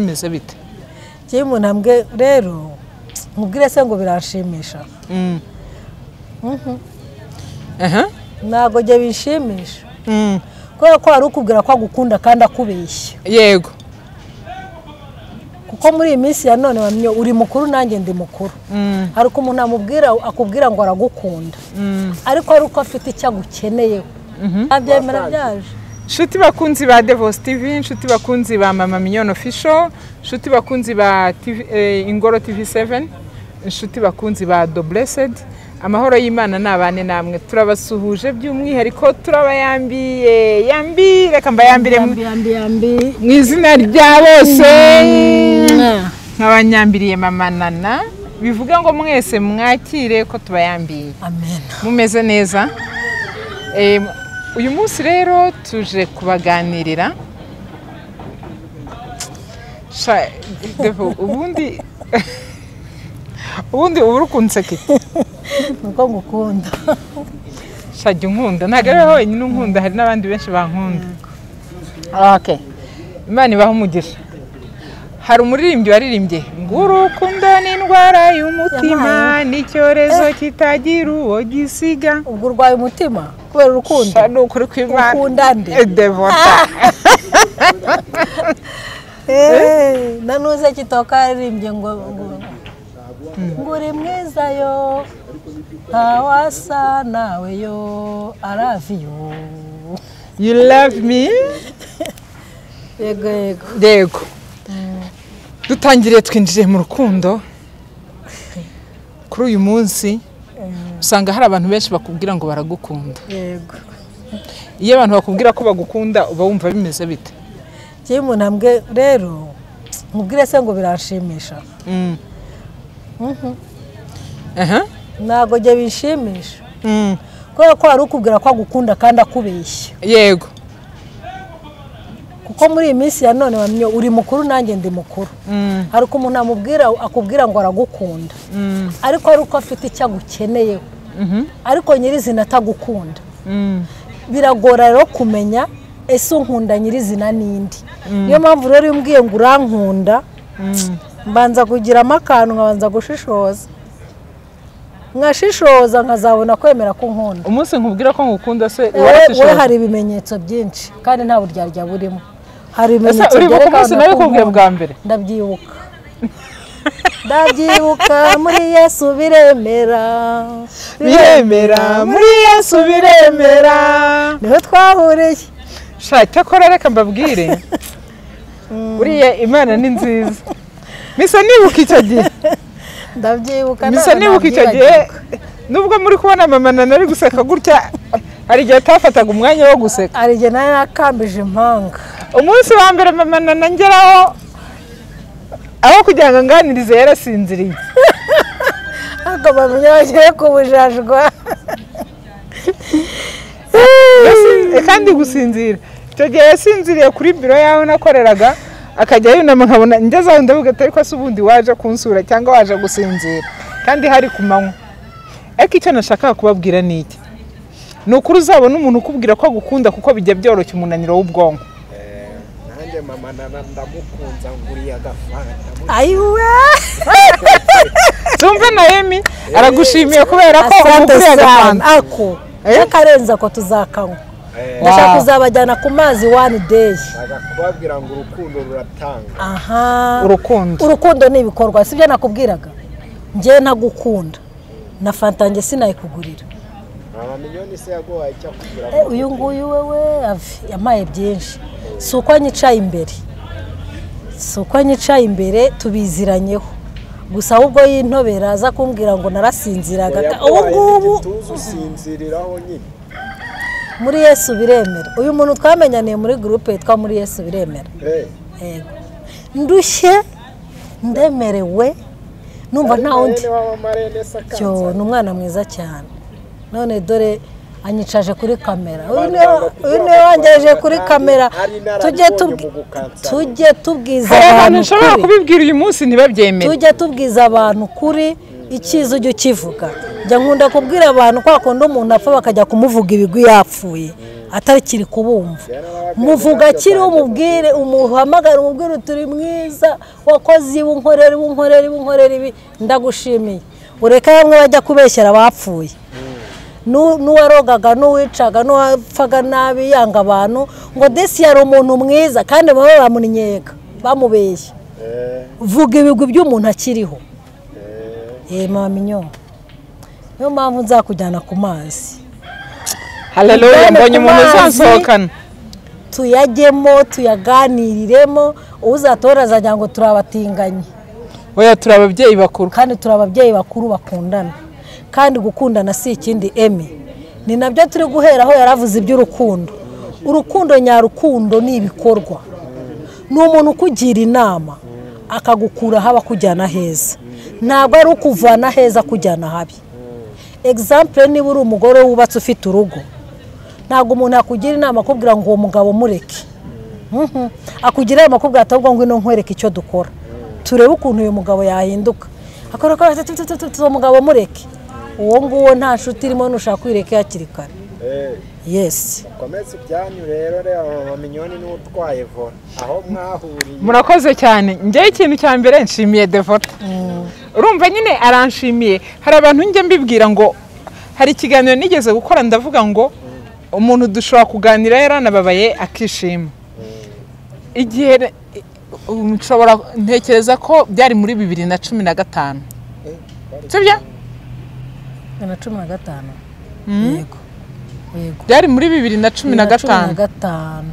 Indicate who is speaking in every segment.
Speaker 1: bimeze bite?
Speaker 2: Njyewe umuntu ambwe rero nkubwire se ngo biranshimisha. Ntabwo njye binshimisha. Kubera ko hari ukubwira ko agukunda kandi akubeshya.
Speaker 1: Yego.
Speaker 2: Kuko muri iyi minsi ya none wamye uri mukuru nanjye ndi mukuru. Hari uko umuntu amubwira akubwira ngo aragukunda. Ariko ari uko afite icyo agukeneyeho. Abyemera byaje.
Speaker 1: Nshuti bakunzi ba Devos TV, nshuti bakunzi ba Mama Mignone Official, nshuti bakunzi ba TV, Ingoro TV7, nshuti bakunzi ba The Blessed, amahoro y'Imana nabane namwe. Turabasuhuje by'umwihariko, turabayambiye yambi, reka mbayambire
Speaker 2: yambi yambi
Speaker 1: mu izina rya bose. Nkabanyambiriye Mama Nana, bivuga ngo mwese mwakire ko tubayambiye.
Speaker 2: Amen.
Speaker 1: Mumeze neza. Uyu munsi rero tuje kubaganirira. Ubundi ubu urukunseke.
Speaker 2: Nuko ngukunda.
Speaker 1: Shajya unkunda, ntabwo ari wowe wenyine unkunda, hari n'abandi benshi bankunda. Okay. Imana ibahe umugisha. Hari umuririmbyi waririmbye ngo urukundo ni indwara y'umutima n'icyorezo kitagira uwo gisiga.
Speaker 2: Ubwo urwaye umutima kubera urukundo?
Speaker 1: Ni ukuri kw'Imana.
Speaker 2: Ukunda nde?
Speaker 1: Devota.
Speaker 2: Nanuze Kitoko yaririmbye ngo ngo uri mwiza yo ntawasa nawe yo I love you.
Speaker 1: You love me?
Speaker 2: Yego yego.
Speaker 1: Yego. Dutangiriye twinjiye mu rukundo. Kuri uyu munsi usanga hari abantu benshi bakubwira ngo baragukunda.
Speaker 2: Yego.
Speaker 1: Iyo abantu bakubwira ko bagukunda uba wumva bimeze bite?
Speaker 2: Njyewe umuntu ambwe rero nkubwire se ngo biranshimisha. Ntabwo njye binshimisha. Kubera ko hari ukubwira ko agukunda kandi akubeshya.
Speaker 1: Yego.
Speaker 2: Kuko muri iyi minsi ya none wamye uri mukuru nanjye ndi mukuru. Hari uko umuntu amubwira akubwira ngo aragukunda. Ariko ari uko afite icyo agukeneyeho. Ariko nyirizina atagukunda. Biragora rero kumenya ese unkunda nyirizina nindi. Niyo mpamvu rero iyo umbwiye ngo urankunda mbanza kugiramo akantu nkabanza gushishoza. Nkashishoza nkazabona kwemera ko nkunda.
Speaker 1: Umunsi nkubwira ko ngukunda se
Speaker 2: we hari ibimenyetso byinshi kandi nta buryarya burimo. Hari ibimenyetso
Speaker 1: byerekana nabikubwiye bwa mbere.
Speaker 2: Ndabyibuka. Ndabyibuka muri Yesu biremera.
Speaker 1: Biremera muri Yesu biremera.
Speaker 2: Niho twahuriye.
Speaker 1: Sha cyakora reka mbabwire. Uriya Imana ni nziza. Misa nibuka icyo gihe.
Speaker 2: Ndabyibuka.
Speaker 1: Misa nibuka icyo gihe. Nubwo muri kubona Mama Nana ari guseka gutya, hari igihe atafataga umwanya wo guseka.
Speaker 2: Hari igihe nari nakambije impanga.
Speaker 1: Umunsi wa mbere Mama Nana ngeraho, aho kugira ngo nganirize yarasinziriye.
Speaker 2: Ariko bamenya bagiye kubujajwa.
Speaker 1: Kandi gusinzira. Icyo gihe yasinziriye kuri biro yaho nakoreraga, akajya yunama nkabona ngeze aho ndavuga ati ariko se ubundi waje kunsura cyangwa waje gusinzira, kandi hari ku manywa. Ariko icyo nashakaga kubabwira ni iki: ni ukuri uzabona umuntu ukubwira ko agukunda kuko bijya byoroshya umunaniro w'ubwonko.
Speaker 3: Nanjye Mama Nana ndamukunza nguriye agafanta.
Speaker 2: Ayiwe!
Speaker 1: Tumve Naemi aragushimiye kubera ko umuguriye agafanta.
Speaker 2: Ako akarenza ko tuzakanywa. Ndashaka kuzabajyana ku mazi one day.
Speaker 3: Ndashaka kubabwira ngo urukundo ruratanga.
Speaker 2: Aha.
Speaker 1: Urukundo.
Speaker 2: Urukundo ni ibikorwa, sibyo nakubwiraga. Njye ntagukunda. Na fanta nge sinayikugurira.
Speaker 3: Mama Mignone se yaguhaye icyo akubwira?
Speaker 2: Uyu nguyu wewe yamaye byinshi. Si uko anyicaye imbere. Si uko anyicaye imbere tubiziranyeho. Gusa ahubwo y'intobera aza kumbwira ngo narasinziraga. Ubu ngubu
Speaker 3: tuzusinziriraho nyine.
Speaker 2: Muri Yesu biremera. Uyu muntu twamenyaniye muri groupe yitwa muri Yesu biremera. Yego. Ndushye ndemerewe numva nta wundi. Cyo ni umwana mwiza cyane. None dore anyicaje kuri kamera. Uyu niwe wangejeje kuri kamera. Tujye tubwiza abantu.
Speaker 1: Nshobora kubibwira uyu munsi ntibabyemere.
Speaker 2: Tujye tubwiza abantu kuri icyiza ujye ukivuga. Njya nkunda kubwira abantu ko akunda umuntu apfa bakajya kumuvuga ibigwi yapfuye. Atakiri kubumva. Muvuga akiri umubwire, umuhamagara umubwire turi mwiza, wakoze ibi unkorera ibi unkorera ibi unkorera ibi, ndagushimiye. Ureka bamwe bajya kubeshyera abapfuye. N'uwarogaga n'uwicaga n'uwapfaga nabi yanga abantu ngo desi yari umuntu mwiza kandi baba bamunyega bamubeshya. Vuga ibigwi by'umuntu akiriho. Mama niyo mpamvu nzakujyana ku mazi.
Speaker 1: Haleluya, mbonye umuntu uzasohokana.
Speaker 2: Tuyajyemo tuyaganiriremo, uzatora azajya ngo turabatinganye.
Speaker 1: Oya, turi ababyeyi bakuru.
Speaker 2: Kandi turi ababyeyi bakuru bakundana. Kandi gukundana si ikindi emi. Ni nabyo turi guheraho yaravuze iby'urukundo. Urukundo nyarukundo ni ibikorwa. Ni umuntu ukugira inama akagukura haba kujyana heza. Ntabwo ari ukuvana heza kujyana habi. Example, niba uri umugore wubatse ufite urugo, ntabwo umuntu akugira inama akubwira ngo uwo mugabo mureke. Akugira inama akubwira ati ahubwo ngwino nkwereke icyo dukora, turebe ukuntu uyu mugabo yahinduka. Akora uwo mugabo mureke. Uwo nguwo nta nshuti irimo, nushaka kwireka hakiri kare. Yes.
Speaker 3: Komeza ibyanyu rero, reba mama Mignone niwe utwaye vola aho mwahuriye.
Speaker 1: Murakoze cyane. Njyewe ikintu cya mbere nshimiye Devota. Urumva nyine aranshimiye. Hari abantu njye mbibwira ngo hari ikiganiro nigeze gukora ndavuga ngo umuntu dushobora kuganira yaranababaye akishima. Igihe nshobora ntekereza ko byari muri 2015. Sibyo?
Speaker 2: 2015. Yego. Yego.
Speaker 1: Byari muri 2015.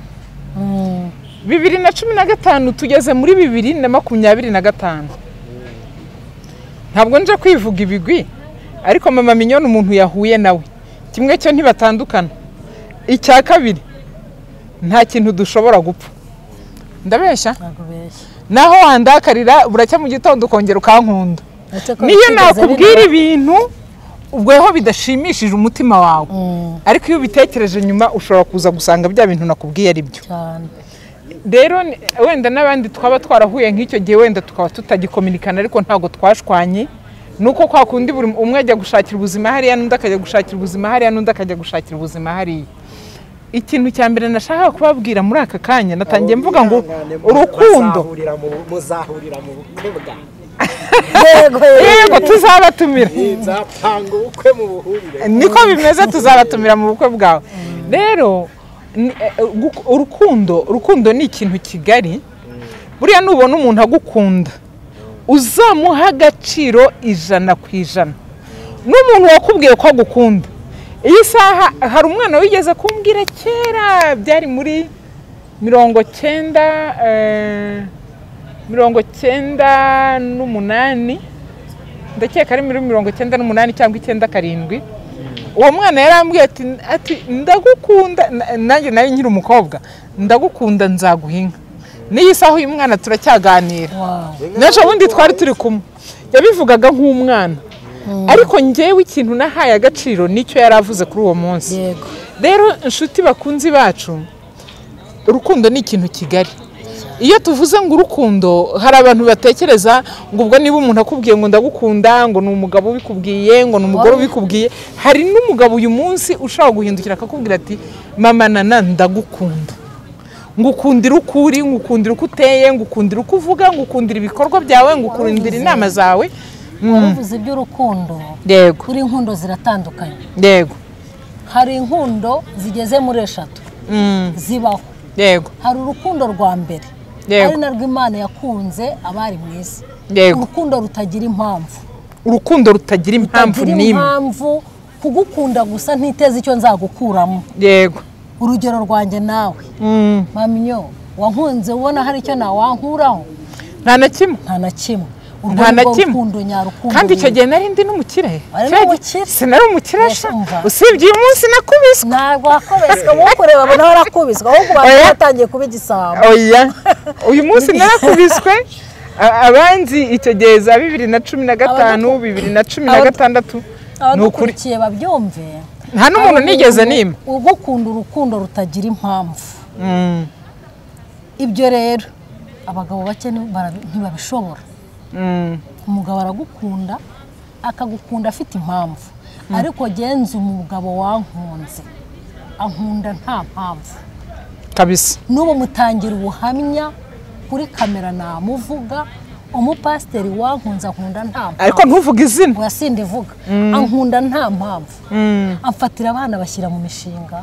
Speaker 1: 2015 tugeze muri 2025. Ntabwo nje kwivuga ibigwi, ariko mama Mignone umuntu yahuye nawe kimwe cyo ntibatandukana. Icya kabiri, nta kintu dushobora gupfa. Ndabeshya? Naho wandakarira buracya mu gitondo ukongera ukankunda. Niyo nakubwira ibintu ubweho bidashimishije umutima wawe, ariko iyo ubitekereje nyuma ushobora kuza gusanga bya bintu nakubwiye ari byo. Rero wenda n'abandi twaba twarahuye nk'icyo gihe wenda tukaba tutagikominikana, ariko ntabwo twashwanye. Nuko kwa kundi buri umwe ajya gushakira ubuzima hariya, n'undi akajya gushakira ubuzima hariya, n'undi akajya gushakira ubuzima hariya. Ikintu cya mbere nashaka kubabwira muri aka kanya, natangiye mvuga ngo urukundo
Speaker 3: muzahurira mu bukwe bwawe.
Speaker 1: Yego, tuzabatumira.
Speaker 3: Nzapanga ubukwe mu buhurire.
Speaker 1: Niko bimeze, tuzabatumira mu bukwe bwawe. Rero urukundo ni ikintu kigari. Buriya nubona umuntu agukunda uzamuha agaciro 100%. N'umuntu wakubwiye ko agukunda, iyi saha hari umwana wigeze kumbwira kera, byari muri 98, ndakeka ari muri 98 cyangwa 97. Uwo mwana yarambwiye ati ndagukunda, nanjye nari nkiri umukobwa, ndagukunda nzaguha inka. N'iyi saha uyu mwana turacyaganira. N'ejo bundi twari turi kumwe. Yabivugaga nk'umwana. Ariko njyewe ikintu nahaye agaciro nicyo yaravuze kuri uwo munsi. Rero inshuti bakunzi bacu, urukundo ni ikintu kigari. Iyo tuvuze ngo urukundo, hari abantu batekereza ngo ubwo niba umuntu akubwiye ngo ndagukunda, ngo ni umugabo ubikubwiye, ngo ni umugore ubikubwiye. Hari n'umugabo uyu munsi ushobora guhindukira akakubwira ati mama Nana ndagukunda, ngukundira uko uri, ngukundira uko uteye, ngukundira uko uvuga, ngukundira ibikorwa byawe, ngukundira inama zawe.
Speaker 2: Waruvuze iby'urukundo.
Speaker 1: Yego.
Speaker 2: Kuri inkundo ziratandukanye.
Speaker 1: Yego.
Speaker 2: Hari inkundo zigeze muri 3 zibaho.
Speaker 1: Yego.
Speaker 2: Hari urukundo rwa mbere,
Speaker 1: Yego,
Speaker 2: ari narwo Imana yakunze abari mu isi.
Speaker 1: Yego.
Speaker 2: Urukundo rutagira impamvu.
Speaker 1: Urukundo rutagira impamvu n'imwe.
Speaker 2: Impamvu kugukunda gusa ntiteze icyo nzagukuramo.
Speaker 1: Yego.
Speaker 2: Urugero rwanjye nawe. Maminyo, wankunze ubona hari icyo nawankuraho?
Speaker 1: Nta na kimwe.
Speaker 2: Nta na kimwe.
Speaker 1: Nta na kimwe. Kandi icyo gihe nari ndi n'umukire. Sinari umukire sha. Usibye uyu munsi nakubiswe.
Speaker 2: Ntabwo wakubiswe, wowe kureba abona warakubiswe, ahubwo batangiye kuba igisambo.
Speaker 1: Oya. Uyu munsi narakubiswe. Abanzi icyo gihe za 2015, 2016
Speaker 2: abadukurikiye babyumve.
Speaker 1: Nta n'umuntu nigeze nima.
Speaker 2: Ugukunda urukundo rutagira impamvu. Ibyo rero abagabo bake ntibabishobora. Umugabo aragukunda akagukunda afite impamvu, ariko genza umugabo wankunze Ankunda nta mpamvu
Speaker 1: kabisa.
Speaker 2: N'ubu mutangira ubuhamya kuri kamera namuvuga, umupasiteri wankunze ankunda nta mpamvu.
Speaker 1: Ariko ntuvuge izina.
Speaker 2: Oya sindivuga. Ankunda nta mpamvu. Amfatira abana bashyira mu mishinga.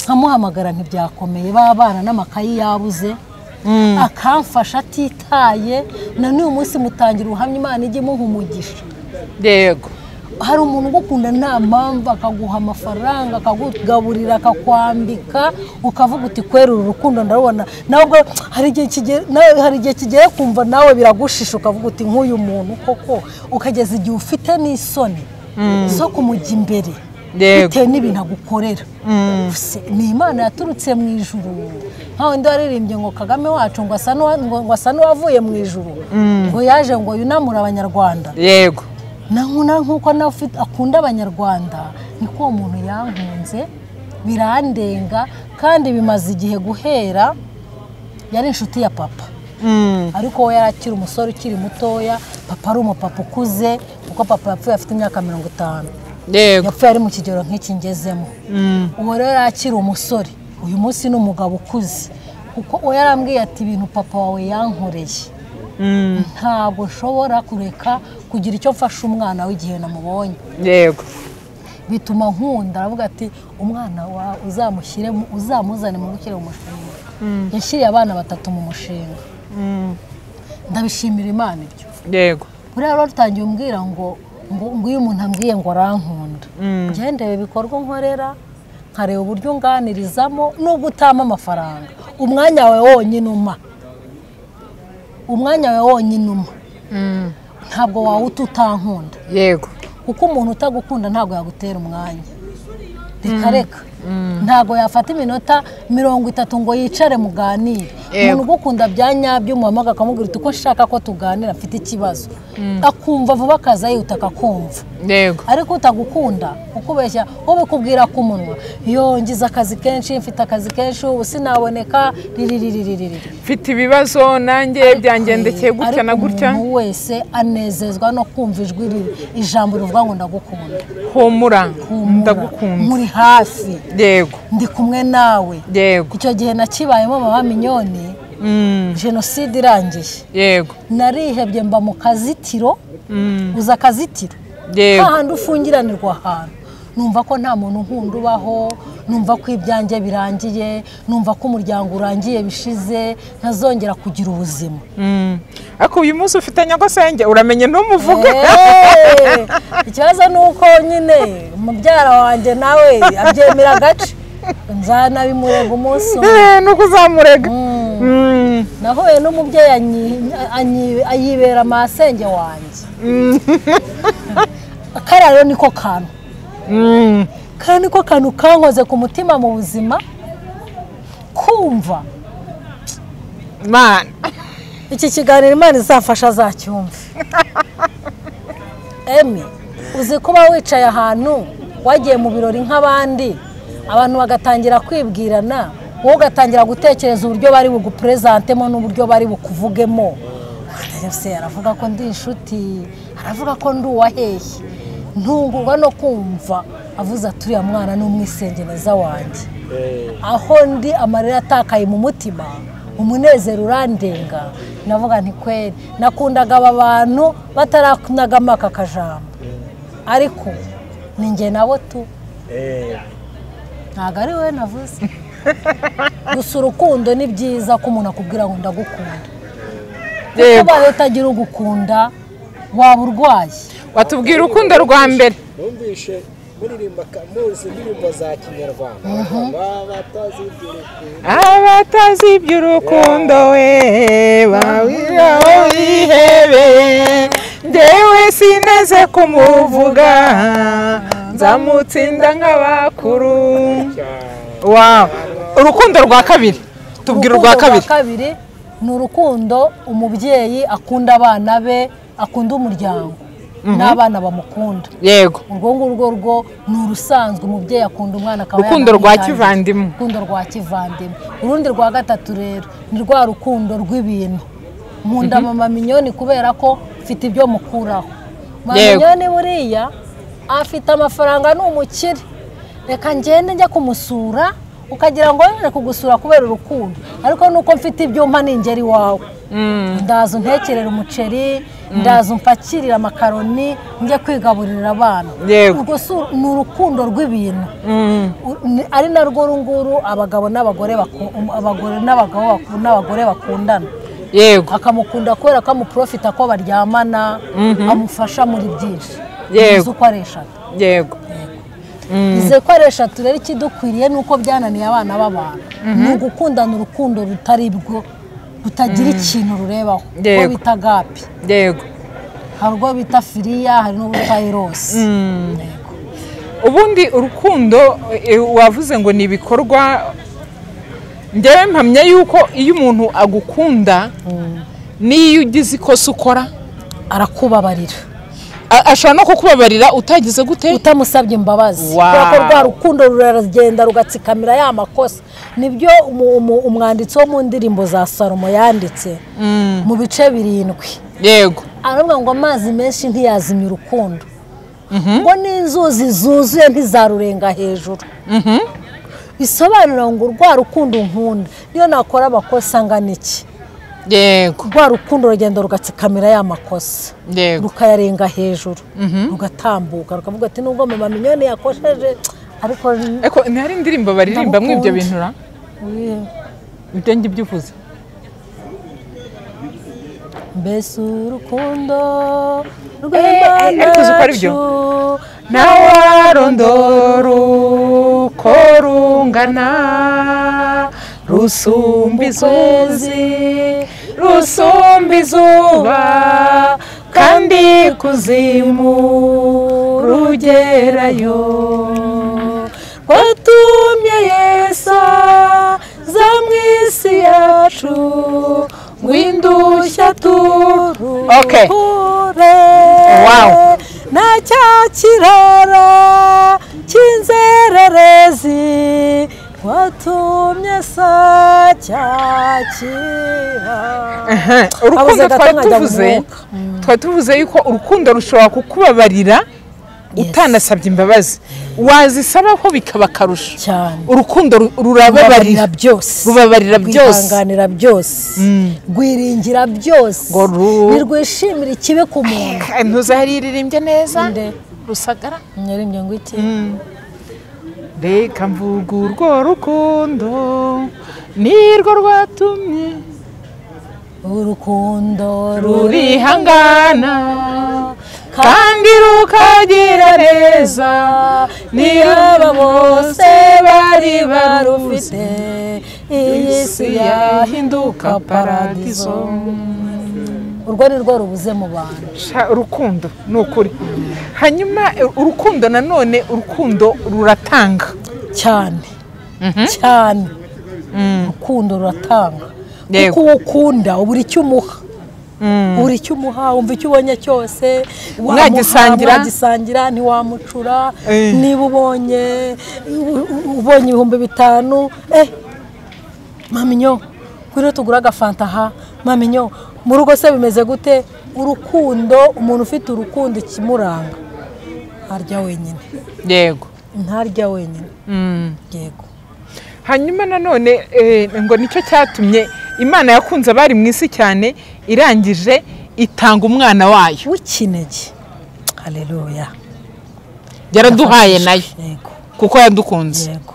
Speaker 2: Nkamuhamagara ntibyakomeye, babana n'amakayi yabuze. Akamfasha atitaye, na n'uyu munsi mutangira ubuhamya, Imana ijye imuha umugisha.
Speaker 1: Yego.
Speaker 2: Hari umuntu ugukunda nta mpamvu, akaguha amafaranga, akakugaburira, akakwambika, ukavuga uti kwera uru rukundo ndarubona. Nabwo hari igihe kigera kumva nawe biragushisha, ukavuga uti nk'uyu muntu koko, ukageza igihe ufite n'isoni zo kumujya imbere bitewe n'ibintu agukorera. Ni Imana yaturutse mu ijuru. Nkawe ndi waririmbye ngo Kagame wacu ngo asa n'uwavuye mu ijuru, ngo yaje ngo yunamure Abanyarwanda.
Speaker 1: Yego.
Speaker 2: Nankuna nkuko akunda Abanyarwanda, niko uwo muntu yankunze birandenga, kandi bimaze igihe guhera yari inshuti ya papa. Ariko we yari akiri umusore ukiri mutoya, papa ari umupapa ukuze, kuko papa yapfuye afite imyaka 50.
Speaker 1: Yego.
Speaker 2: Yapfuye ari mu kigero nk'iki ngezemo. Uwo rero yari akiri umusore, uyu munsi ni umugabo ukuze, kuko uwo yarambwiye ati ibintu papa wawe yankoreye ntabwo nshobora kureka kugira icyo mfasha umwana w'igihe namubonye.
Speaker 1: Yego.
Speaker 2: Bituma nkunda, aravuga ati umwana wawe uzamushyire, uzamuzane mu gushyira umushinga. Yashyiriye abana 3 mu mushinga. Ndabishimira Imana ibyo.
Speaker 1: Yego.
Speaker 2: Buriya rero utangiye umbwira ngo iyo umuntu ambwiye ngo arankunda, njye ndeba ibikorwa nkorera, nkareba uburyo nganirizamo, nubwo utama amafaranga, umwanya wawe wonyine uma. Umwanya wawe wonyine uma. Ntabwo wawuta utankunda.
Speaker 1: Yego.
Speaker 2: Kuko umuntu utagukunda ntabwo yagutera umwanya. Reka reka. Ntabwo yafata iminota 30 ngo yicare muganire. Umuntu ugukunda bya nyabyo umuhamagara akamubwira uti ko nshaka ko tuganira mfite ikibazo, akumva vuba akaza yihuta akakumva.
Speaker 1: Yego.
Speaker 2: Ariko utagukunda ukubeshya, ubikubwira ku munwa, yo ngize akazi kenshi, mfite akazi kenshi, ubu sinaboneka, riririririri,
Speaker 1: mfite ibibazo nanjye byangendekeye gutya na gutya.
Speaker 2: Umuntu wese anezezwa no kumva ijwi, ijambo rivuga ngo ndagukunda.
Speaker 1: Humura, ndagukunda,
Speaker 2: muri hafi.
Speaker 1: Yego.
Speaker 2: Ndi kumwe nawe.
Speaker 1: Yego.
Speaker 2: Icyo gihe nakibayemo mama Minyoni, jenoside irangiye.
Speaker 1: Yego.
Speaker 2: Narihebye mba mu kazitiro. Uza akazitiro.
Speaker 1: Yego.
Speaker 2: Hahandi ufungiranirwa ahantu, numva ko nta muntu nkunda ubaho, numva ko ibyanjye birangiye, numva ko umuryango urangiye bishize, ntazongera kugira ubuzima.
Speaker 1: Ariko uyu munsi ufite nyagosenge, uramenye ntumuvuge.
Speaker 2: Ikibazo ni uko nyine mubyara wanjye nawe abyemera agace, nzanabimurega umunsi umwe.
Speaker 1: Nuko uzamurega.
Speaker 2: Nahuye n'umubyeyi ayibera masenge wanjye. Kariya rero niko kantu. Kariya niko kantu kankoze ku mutima mu buzima, kumva
Speaker 1: Imana.
Speaker 2: Iki kiganiro Imana izafasha azacyumve. Emi, uzi kuba wicaye ahantu wagiye mu birori nk'abandi, abantu bagatangira kwibwirana, wowe ugatangira gutekereza uburyo bari bugupresentemo n'uburyo bari bukuvugemo. Se aravuga ko ndi inshuti, aravuga ko ndi uwahehe. Ntungurwa no kumva avuze ati uriya mwana ni umwisengeneza wanjye. Aho ndi amarira atakaye mu mutima, umunezero urandenga, navuga nti kweri nakundaga aba bantu batarakunagamo aka kajambo, ariko ni njye nabo tu. Ntabwo ari we navuze. Gusa urukundo ni byiza ko umuntu akubwira ngo ndagukunda. Kuko ubaye utagira ugukunda waba urwaye.
Speaker 1: Watubwira urukundo rwa mbere.
Speaker 3: Numvishe muririmba muzi indirimbo za Kinyarwanda.
Speaker 1: Abatazi iby'urukundo we bawiraho bihebeye, njyewe sineze kumuvuga nzamutsinda nk'abakuru. Wow. Urukundo rwa kabiri. Tubwira urwa kabiri.
Speaker 2: Ni urukundo umubyeyi akunda abana be, akunda umuryango n'abana bamukunda.
Speaker 1: Yego.
Speaker 2: Urwo ngurwo rwo ni urusanzwe, umubyeyi akunda umwana akaba
Speaker 1: urukundo rwa kivandimwe.
Speaker 2: Urukundo rwa kivandimwe. Urundi rwa gatatu rero ni rwa rukundo rw'ibintu. Nkunda mama Minyoni kubera ko mfite ibyo mukuraho. Mama Minyoni buriya afite amafaranga, ni umukire. Reka ngende njya kumusura, ukagira ngo nje kugusura kubera urukundo, ariko nuko mfite ibyuma ningeri wawe. Ndaza untekerera umuceri, ndaza umpakirira amakaroni, njye kwigaburira abana. Ubwo ni urukundo rw'ibintu. Ari narwo runguru abagabo n'abagore abagore n'abagabo n'abagore bakundana.
Speaker 1: Yego.
Speaker 2: Akamukunda kubera ko amuprofita ko baryamana, amufasha muri byinshi.
Speaker 1: Yego.
Speaker 2: Uko ari eshatu.
Speaker 1: Yego.
Speaker 2: Ize ko ari eshatu rero ikidukwiriye nuko byananiye abana b'abantu. Ni ugukundana urukundo rutari bwo, rutagira ikintu rurebaho. Urwo bita agape.
Speaker 1: Yego.
Speaker 2: Hari urwo bita filiya, hari n'urwo erosi.
Speaker 1: Ubundi urukundo wavuze ngo ni ibikorwa. Njyewe mpamya yuko iyo umuntu agukunda, n'iyo ugize ikosa ukora
Speaker 2: arakubabarira.
Speaker 1: Ashobora no kukubabarira utagize gute,
Speaker 2: utamusabye imbabazi. Kubera ko rwa rukundo ruragenda rugatsikamira ya makosa. Nibyo umwanditsi wo mu ndirimbo za Salomo yanditse mu bice 7.
Speaker 1: Yego.
Speaker 2: Aravuga ngo amazi menshi ntiyazimya urukundo, ngo n'inzuzi zuzuye ntizarurenga hejuru. Bisobanura ngo rwa rukundo nkunda niyo nakora amakosa angana iki.
Speaker 1: Yego.
Speaker 2: Rwa rukundo rugenda rugatsikamira ya makosa.
Speaker 1: Yego.
Speaker 2: Rukayarenga hejuru, rugatambuka, rukavuga ati nubwo mama Mignone yakosheje ariko
Speaker 1: ntihari indirimbo baririmba mwe ibyo bintu ra? Ibyo ngibyo uvuze.
Speaker 2: Mbese urukundo rw'Imana
Speaker 1: ariko uzi ko ari byo? Nawarondora uko rungana, rusumba izuzi, rusumba izuba, kandi kuzimu rugerayo.
Speaker 2: Watumye Yesu aza mu isi yacu, ngo indushya turuhure.
Speaker 1: Wow.
Speaker 2: Na cya kirara cy'inzererezi, watumye sa cyakira.
Speaker 1: Urukundo twari tuvuze yuko urukundo rushobora kukubabarira utanasabye imbabazi, wazisaba ko bikaba akarusho. Urukundo rurababarira
Speaker 2: byose,
Speaker 1: rubabarira byose,
Speaker 2: rwihanganira byose, rwiringira byose, ntirwishimira ikibi ku muntu.
Speaker 1: Ntuzaririmbye neza Rusagara
Speaker 2: nyarimbye ngo iki?
Speaker 1: Reka mvuga urwo rukundo nirwo rwatumye
Speaker 2: urukundo
Speaker 1: rurihangana kandi rukagira neza,
Speaker 2: niba bose bari barufite iyi si
Speaker 1: yahinduka paradizo.
Speaker 2: Urwo ni rwo rubuze mu bantu.
Speaker 1: Urukundo ni ukuri. Hanyuma urukundo nanone, urukundo ruratanga
Speaker 2: cyane cyane. Urukundo ruratanga kuko uwo ukunda ubura icyo umuha, ubura icyo umuha, wumva icyo ubonye cyose mwagisangira, ntiwamucura. Niba ubonye 5000, maminyo ngwino tugura agafanta aha, maminyo mu rugo se bimeze gute? Urukundo, umuntu ufite urukundo ikimuranga ntarya wenyine.
Speaker 1: Yego.
Speaker 2: Ntarya wenyine. Yego.
Speaker 1: Hanyuma nanone ngo nicyo cyatumye Imana yakunze abari mu isi cyane, irangije itanga umwana wayo
Speaker 2: w'ikinege. Haleluya.
Speaker 1: Yaraduhaye nayo.
Speaker 2: Yego.
Speaker 1: Kuko yadukunze.
Speaker 2: Yego.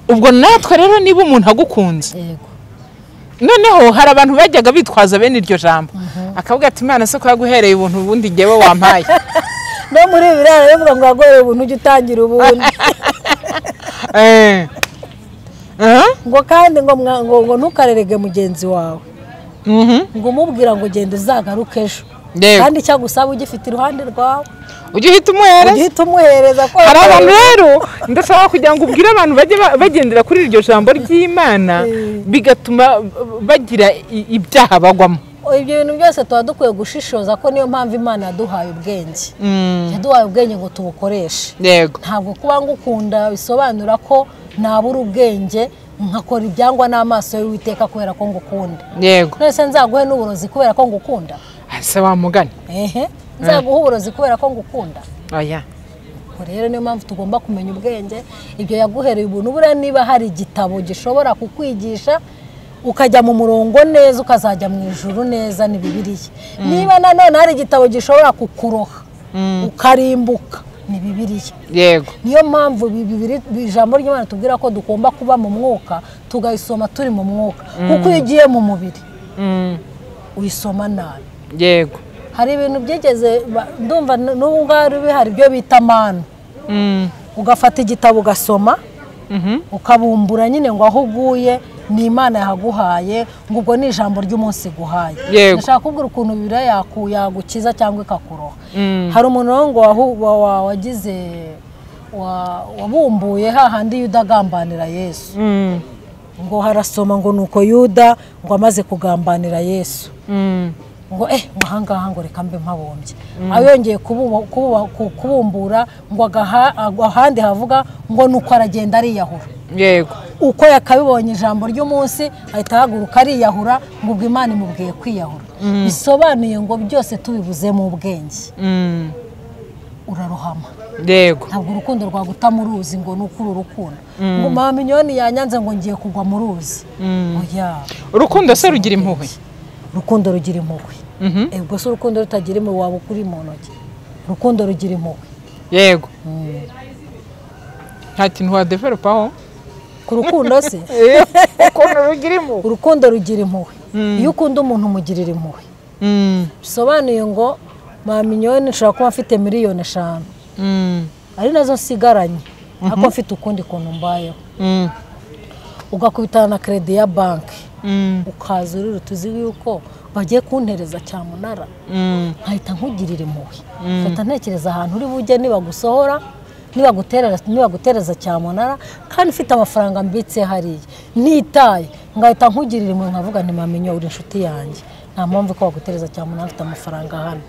Speaker 1: Ubwo natwe rero niba umuntu agukunze,
Speaker 2: yego,
Speaker 1: noneho hari abantu bajyaga bitwaza bene iryo jambo, akavuga ati Imana se ko yaguhereye ubuntu ubundi njyewe wampaye.
Speaker 2: No muri Bibiliya baravuga ngo yaguhereye ubuntu ujye utangira ubundi. Ngo kandi ngo ntukarerege mugenzi wawe, ngo umubwira ngo genda uzagaruke ejo, kandi icyagusaba ugifite iruhande rwawe
Speaker 1: ujye uhita umuhereza. Hari abantu rero ndashaka kugira ngo ubwire abantu bajye bagendera kuri iryo jambo ry'Imana, bigatuma bagira ibyaha bagwamo.
Speaker 2: Ibyo bintu byose tuba dukwiye gushishoza, ko niyo mpamvu Imana yaduhaye ubwenge. Yaduhaye ubwenge ngo tubukoreshe. Ntabwo kuba ngukunda bisobanura ko nabura ubwenge nkakora ibyangwa n'amaso y'Uwiteka kubera ko ngukunda.
Speaker 1: Yego.
Speaker 2: None nzaguhe n'uburozi kubera ko ngukunda?
Speaker 1: Ese wamugani?
Speaker 2: Ehe. Nzaguha uburozi kubera ko ngukunda?
Speaker 1: Oya.
Speaker 2: Rero niyo mpamvu tugomba kumenya ubwenge, ibyo yaguhereye ubuntu. Buriya niba hari igitabo gishobora kukwigisha ukajya mu murongo neza ukazajya mu ijuru neza ni Bibiliya. Niba nanone hari igitabo gishobora kukuroha ukarimbuka ni Bibiliya.
Speaker 1: Yego.
Speaker 2: Niyo mpamvu ijambo ry'Imana tubwira ko tugomba kuba mu mwuka, tugayisoma turi mu mwuka, kuko iyo ugiye mu mubiri uyisoma nabi.
Speaker 1: Yego.
Speaker 2: Hari ibintu byigeze ndumva n'ubu ngaho bihari byo bita manu. Ugafata igitabo ugasoma, ukabumbura nyine ngo aho uguye ni Imana yahaguhaye, ngo ubwo ni ijambo ry'umunsi guhaye. Ndashaka kubwira ukuntu Bibiliya yagukiza cyangwa ikakuroha. Hari umuntu ngo wagize wabumbuye hahandi Yuda agambanira Yesu. Ngo harasoma ngo nuko Yuda ngo amaze kugambanira Yesu. Ngo ngo ahangaha ngo reka mbe mpabumbye. Ayongeye kubumbura ngo ahandi havuga ngo nuko aragenda ariyahura.
Speaker 1: Yego.
Speaker 2: Uko yakabibonye ijambo ry'umunsi ahita ahaguruka ariyahura, ngo ubwo Imana imubwiye kwiyahura. Bisobanuye ngo byose tubibuze mu bwenge. Urarohama.
Speaker 1: Yego.
Speaker 2: Ntabwo urukundo rwaguta mu ruzi ngo nuko uru rukundo. Ngo mama Minyoni yanyanze ngo ngiye kugwa mu ruzi. Oya.
Speaker 1: Urukundo se rugira impuhwe?
Speaker 2: Urukundo rugira impuhwe. Ubwo se urukundo rutagira impuhwe waba ukuri mu ntoki. Urukundo rugira impuhwe.
Speaker 1: Yego. Nta kintu wa developaho
Speaker 2: ku rukundo se?
Speaker 1: Urukundo rugira impuhwe.
Speaker 2: Urukundo rugira impuhwe. Iyo ukunda umuntu umugirira impuhwe. Bisobanuye ngo mama Minyoni nshobora kuba mfite 5,000,000 ari nazo nsigaranye, ariko mfite ukundi kuntu mbayeho. Ugakubitana na kredi ya banki, ukaza uri tuzi yuko bagiye kuntereza cyamunara, nkahita nkugirira impuhwe. Mfata ntekereza ahantu uri bujye nibagusohora, nibagutereza cyamunara, kandi mfite amafaranga mbitse hariya nitaye, ngahita nkugirira impuhwe nkavuga nti mama Minyoni uri inshuti yanjye, nta mpamvu ko bagutereza cyamunara mfite amafaranga hano,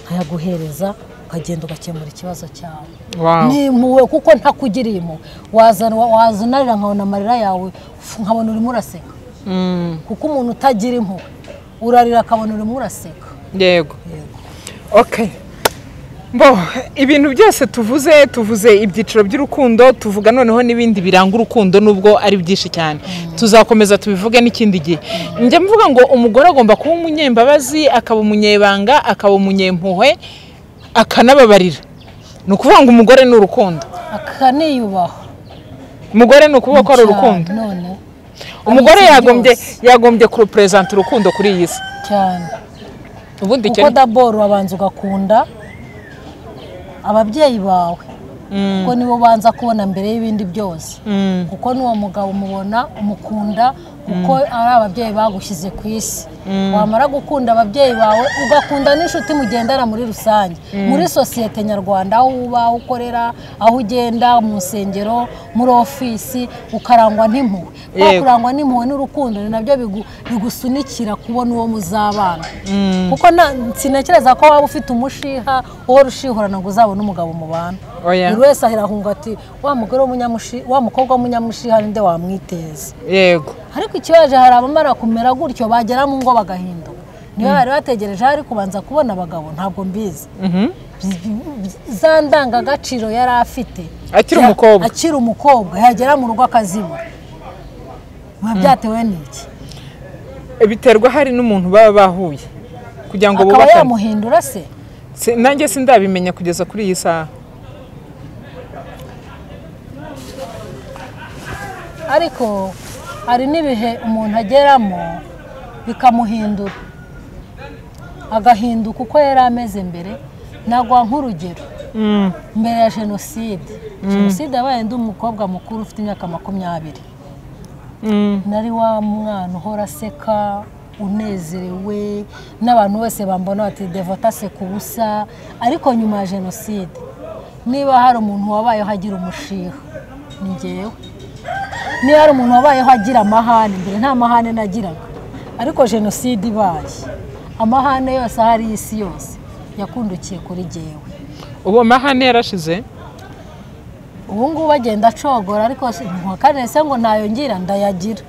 Speaker 2: nkayaguhereza ukagenda ugakemura ikibazo cyawe. Ni impuhwe kuko ntakugiriye impuhwe. Waza unarira nkabona amarira yawe, nkabona urimo uraseka. Kuko umuntu utagira impuhwe urarira akabona urimo uraseka.
Speaker 1: Yego. Okay. Bo, ibintu byose tuvuze ibyiciro by'urukundo, tuvuga noneho n'ibindi biranga urukundo nubwo ari byinshi cyane. Tuzakomeza tubivuge n'ikindi gihe. Njye mvuga ngo umugore agomba kuba umunyembabazi, akaba umunyebanga, akaba umunyempuhwe, akanababarira. Ni ukuvuga ngo umugore ni urukundo.
Speaker 2: Akaniyubaha.
Speaker 1: Umugore ni ukuvuga ko ari urukundo.
Speaker 2: None
Speaker 1: umugore yagombye kurepresenta urukundo kuri iyi si.
Speaker 2: Cyane.
Speaker 1: Ubundi
Speaker 2: kuko daboro abanza ugakunda ababyeyi bawe, kuko nibo banza kubona mbere y'ibindi byose. Kuko n'uwo mugabo umubona umukunda kuko ari ababyeyi bagushyize ku isi. Wamara gukunda ababyeyi bawe ugakunda n'inshuti mugendana muri rusange, muri sosiyete nyarwanda, aho uba, aho ukorera, aho ugenda, mu nsengero, muri ofisi, ukarangwa n'impuhwe. Kurangwa n'impuhwe n'urukundo ni nabyo bigusunikira kubona uwo muzabana. Kuko sintekereza ko waba ufite umushiha uhora ushihorana ngo uzabone umugabo mubana. Buri wese ahirahunga ati wa mugore w'umunyamushiha, wa mukobwa w'umunyamushiha ninde wamwiteza.
Speaker 1: Yego.
Speaker 2: Ariko ikibaje hari abamara kumera gutyo bagera mu ngo bagahinduka. Niba bari bategereje hari kubanza kubona abagabo ntabwo mbizi. Za ndangagaciro yari afite akiri umukobwa yagera mu rugo akazibura. Biba byatewe n'iki?
Speaker 1: Biterwa hari n'umuntu baba bahuye kugira ngo bubakane.
Speaker 2: Akaba yamuhindura se?
Speaker 1: Nanjye sindabimenya kugeza kuri iyi saha.
Speaker 2: Ariko hari n'ibihe umuntu ageramo bikamuhindura, agahinduka uko yari ameze mbere. Nagwa nk'urugero mbere ya jenoside. Jenoside yabaye ndi umukobwa mukuru ufite imyaka 20. Nari wa mwana uhora aseka unezerewe, n'abantu bose bambona bati Devota aseka ubusa. Ariko nyuma ya jenoside niba hari umuntu wabayeho agira umushiha ni njyewe. Niba hari umuntu wabayeho agira amahane, mbere nta mahane nagiraga, ariko jenoside ibaye amahane yose ahari isi yose yakundukiye kuri jyewe.
Speaker 1: Ubu amahane yarashize?
Speaker 2: Ubu ngubu agenda acogora, ariko nka se ngo ntayo ngira ndayagira,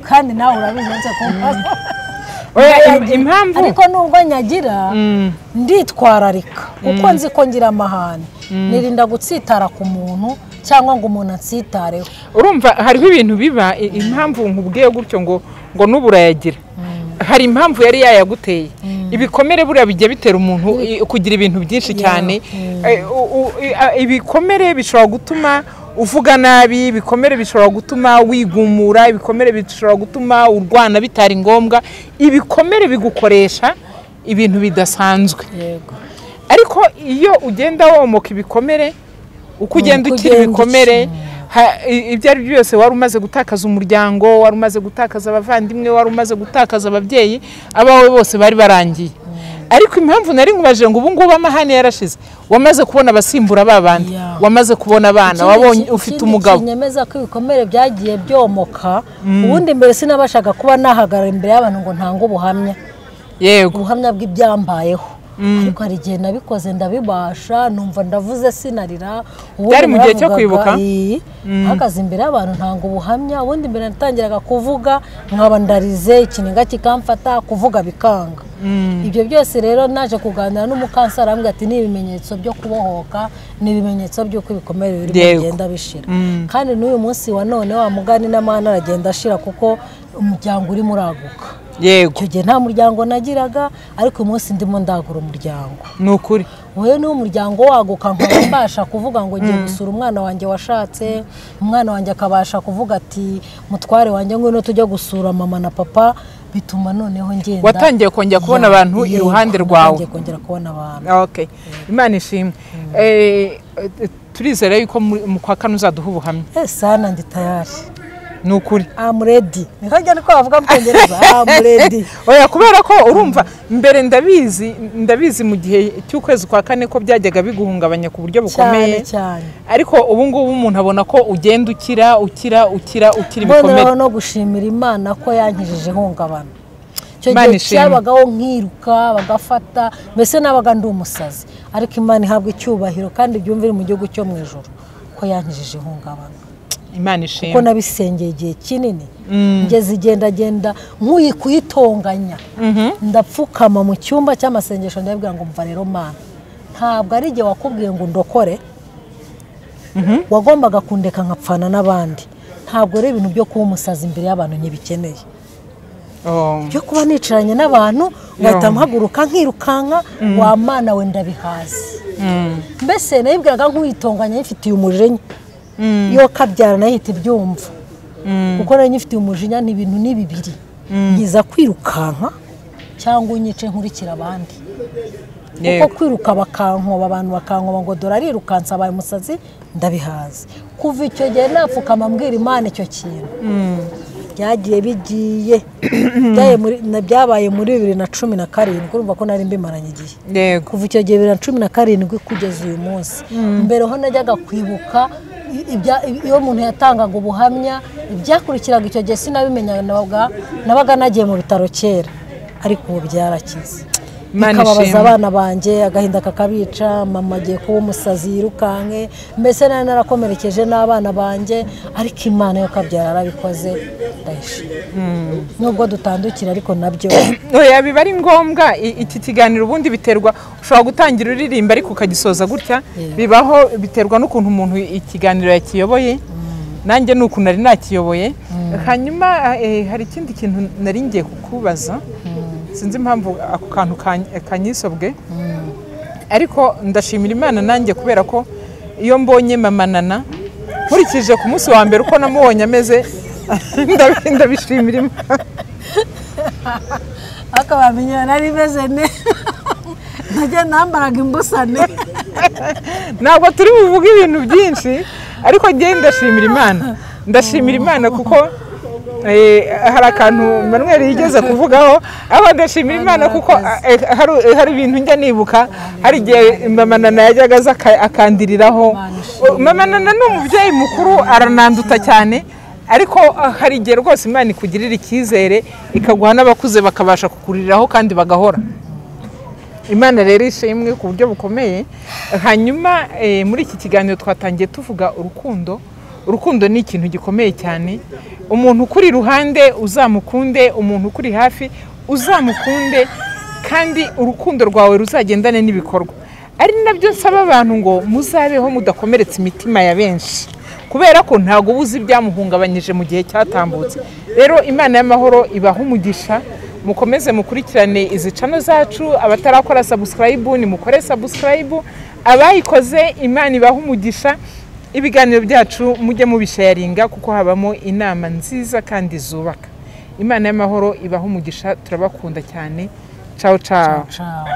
Speaker 2: kandi nawe urabizi uretse kumbaza.
Speaker 1: Impamvu
Speaker 2: ariko nubwo nyagira nditwararika kuko nzi ko ngira amahane, nirinda gutsitara ku muntu cyangwa ngo umuntu atsitareho.
Speaker 1: Urumva hariho ibintu biba, impamvu nkubwiye gutyo ngo n'uburayagira, hari impamvu yari yayaguteye. Ibikomere buriya bijya bitera umuntu kugira ibintu byinshi cyane. Ibikomere bishobora gutuma uvuga nabi, ibikomere bishobora gutuma wigumura, ibikomere bishobora gutuma urwana bitari ngombwa, ibikomere bigukoresha ibintu bidasanzwe. Ariko iyo ugenda womoka ibikomere, uko ugenda ukira ibikomere, ibyo ari byo byose, wari umaze gutakaza umuryango, wari umaze gutakaza abavandimwe, wari umaze gutakaza ababyeyi, abawe bose bari barangiye. Ariko impamvu nari nkubaje ngo ubu ngubu amahane yarashize, wamaze kubona abasimbura babandi, wamaze kubona abana, wabonye ufite umugabo.
Speaker 2: Kinyemeza ko ibikomere byagiye byomoka. Ubundi mbere sinabashaga kuba nahagarara imbere y'abantu ngo ntange ubuhamya.
Speaker 1: Yego,
Speaker 2: ubuhamya bw'ibyambayeho. Ariko hari igihe nabikoze ndabibasha, numva ndavuze sinarira.
Speaker 1: Byari mu gihe cyo kwibuka,
Speaker 2: mpagaze imbere y'abantu ntanga ubuhamya. Ubundi mbere natangiraga kuvuga nkaba ndarize, ikiniga kikamfata, kuvuga bikanga. Ibyo byose rero naje kuganira n'umukanseri, arambwira ati ni ibimenyetso byo kubohoka, ni ibimenyetso by'uko ibikomere birimo bigenda bishira. Kandi n'uyu munsi wa none wa mugani n'amahane aragenda ashira kuko umuryango urimo uraguka.
Speaker 1: Yego,
Speaker 2: icyo gihe nta muryango nagiraga, ariko uyu munsi ndimo ndagura umuryango.
Speaker 1: Ni ukuri
Speaker 2: wowe ni umuryango waguka, nkaba mbasha kuvuga ngo ngiye gusura umwana wanjye washatse, umwana wanjye akabasha kuvuga ati mutware wanjye ngwino tujya gusura mama na papa. Bituma noneho ngenda
Speaker 1: watangiye kongera kubona abantu iruhande rwawe.
Speaker 2: Watangiye kongera kubona abantu.
Speaker 1: Okay, Imana ishimwe. Turizera yuko mu kwa kane uzaduha ubuhamya.
Speaker 2: Sana ndi tayari.
Speaker 1: Ni ukuri.
Speaker 2: I'm ready. Niko njya niko bavuga mu Cyongereza, I'm ready.
Speaker 1: Oya, kubera ko urumva mbere ndabizi mu gihe cy'ukwezi kwa kane ko byajyaga biguhungabanya ku buryo bukomeye
Speaker 2: cyane.
Speaker 1: Ariko ubu ngubu umuntu abona ko ugenda ukira ukira ukira ukira ibikomere.
Speaker 2: Mbona no gushimira Imana ko yankijije ihungabana. Icyo gihe cyabagaho nkiruka bagafata, mbese nabaga ndi umusazi, ariko Imana ihabwa icyubahiro kandi byumvire mu gihugu cyo mu ijuru ko yankijije ihungabana.
Speaker 1: Imana ishimwe.
Speaker 2: Kuko nabisengeye igihe kinini, ngeze igendagenda nkuyi kuyitonganya, ndapfukama mu cyumba cy'amasengesho ndabwira ngo mva rero Mana, ntabwo ari igihe wakubwiye ngo ndokore, wagombaga kundeka nkapfana n'abandi. Ntabwo rero ibintu byo kuba umusazi imbere y'abantu ntibikeneye. Byo kuba nicaranye n'abantu ngahita mpaguruka nkirukanka, wa Mana we ndabihaze. Mbese nayibwiraga nk'uyitonganya nyifitiye umujinya. Iyo kabyara nahita ibyumva, kuko nari nyifitiye umujinya. Ni ibintu ni bibiri, nkiza kwirukanka cyangwa unyice nkurikira abandi. Kuko kwiruka bakankoba, abantu bakankoba ngo dore arirukansa abaye umusazi, ndabihaze. Kuva icyo gihe napfukama mbwira Imana icyo kintu. Byagiye bigiye byabaye muri 2017, urumva ko nari mbimaranye igihe. Kuva icyo gihe 2017 kugeza uyu munsi. Mbere ho najyaga kwibuka iyo umuntu yatangaga ubuhamya, ibyakurikiraga icyo gihe sinabimenyaga, nabaga nagiye mu bitaro kera, ariko ubu byarakize. Bikababaza abana banjye, agahinda kakabica, mama agiye kuba umusazi yirukanke, mbese nari narakomerekeje n'abana banjye, ariko Imana yo kabyara yarabikoze, ndayishima. Nubwo dutandukira ariko nabyo
Speaker 1: oya biba ari ngombwa. Iki kiganiro ubundi biterwa, ushobora gutangira uririmba ariko ukagisoza gutya, bibaho, biterwa n'ukuntu umuntu ikiganiro yakiyoboye. Nanjye nuko nari nakiyoboye. Hanyuma hari ikindi kintu nari ngiye kukubaza, sinzi impamvu ako kantu kanyisobwe, ariko ndashimira Imana nanjye kubera ko iyo mbonye mama Nana, nkurikije ku munsi wa mbere uko namubonye ameze, ndabishimira Imana.
Speaker 2: Akabamenya nari meze ne, najya nambaraga imbusane.
Speaker 1: Ntabwo turi buvuge ibintu byinshi, ariko njye ndashimira Imana. Ndashimira Imana kuko hari akantu Manuel yigeze kuvugaho, aho ndashimira Imana kuko hari ibintu njya nibuka, hari igihe mama Nana yajyaga aza akandiriraho. Mama Nana ni umubyeyi mukuru, arananduta cyane, ariko hari igihe rwose Imana ikugirira icyizere ikaguha n'abakuze bakabasha kukuriraho kandi bagahora. Imana rero ishimwe ku buryo bukomeye. Hanyuma muri iki kiganiro twatangiye tuvuga urukundo. Urukundo ni ikintu gikomeye cyane. Umuntu ukuri iruhande uzamukunde, umuntu ukuri hafi Uzamukunde kandi urukundo rwawe ruzagendane n'ibikorwa. Ari nabyo nsaba abantu ngo muzabeho mudakomeretsa imitima ya benshi, kubera ko ntabwo uba uzi ibyamuhungabanyije mu gihe cyatambutse. Rero Imana y'amahoro ibahe umugisha, mukomeze mukurikirane izi channel zacu. Abatarakora subscribe nimukore subscribe, abayikoze Imana ibahe umugisha. Ibiganiro byacu mujye mubisharinga kuko habamo inama nziza kandi zubaka. Imana y'amahoro ibahe umugisha, turabakunda cyane. Ciao ciao.
Speaker 2: Ciao.